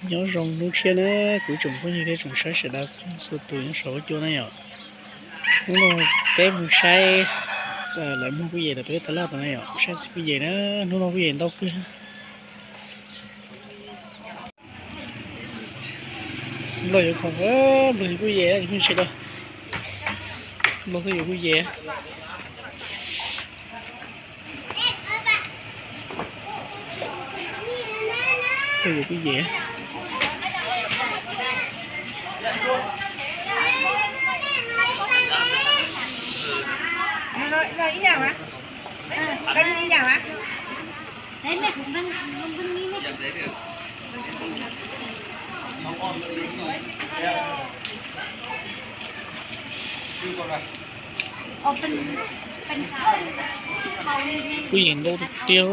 Nyob zoo hnub tshiab na, kuv tsoom phooj ywg thiab tsoom saib sawv daws txhua tus nyob saum huab cua na yom. Hnub no peb mus saib lawv muag kuj yem rau peb tab laj tod na yom, saib txiv kuj yem na, hnub no kuj yem ntau kawg. Nplog yuav khoom, nplog yuav kuj yem, tsis dab, nplog twb yuav kuj yem. Nplog yuav kuj yem. Kuj yem ntau tiag tiag.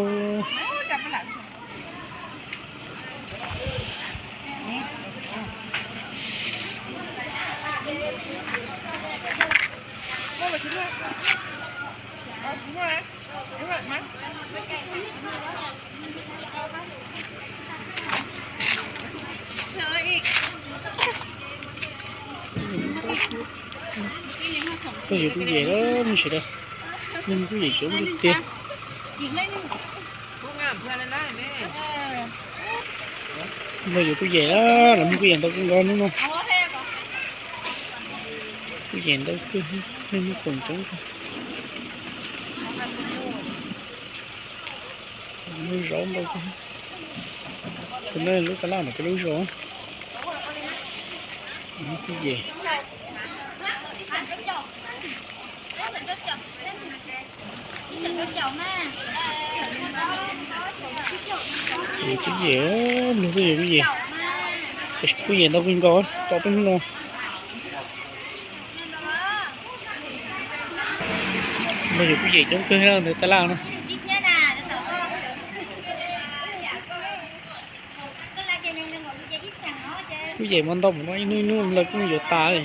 Nplog yuav kuj yem lawm sawv daws, nplog kuj yem coob tiag. Nplog yuav kuj yem, lawv muag kuj yem ntau kawg nkaus hnub no. Kuj yem ntau kawg, muag khoom coob kawg. Lub zos ntau kawg. Tus no lub tab laj ntawm peb lub zos. Kuj yem. Yus kuj yem, nplog kuj yem kuj yem. Kuj yem ntau kawg nkaus rau peb hnub no. Nplog yus kuj yem coob kawg ntawm tab laj no. Kuj yem mas ntau mus no ib hnub ib hnub lawv kuj yuav tas li.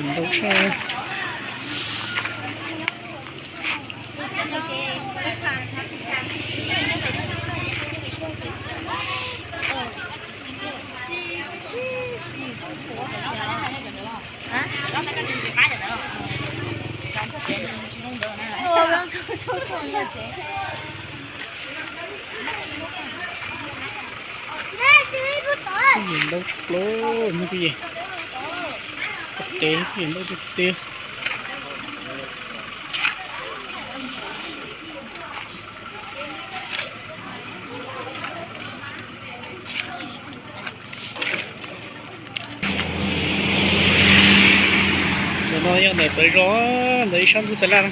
Ntau tshaj. Kuj yem ntau tshaj plaws, muag kuj yem, tes kuj yem ntau tiag tiag. Ntawm no yog ntawm pawg zos, ntawm ib sab ntug tas laj na.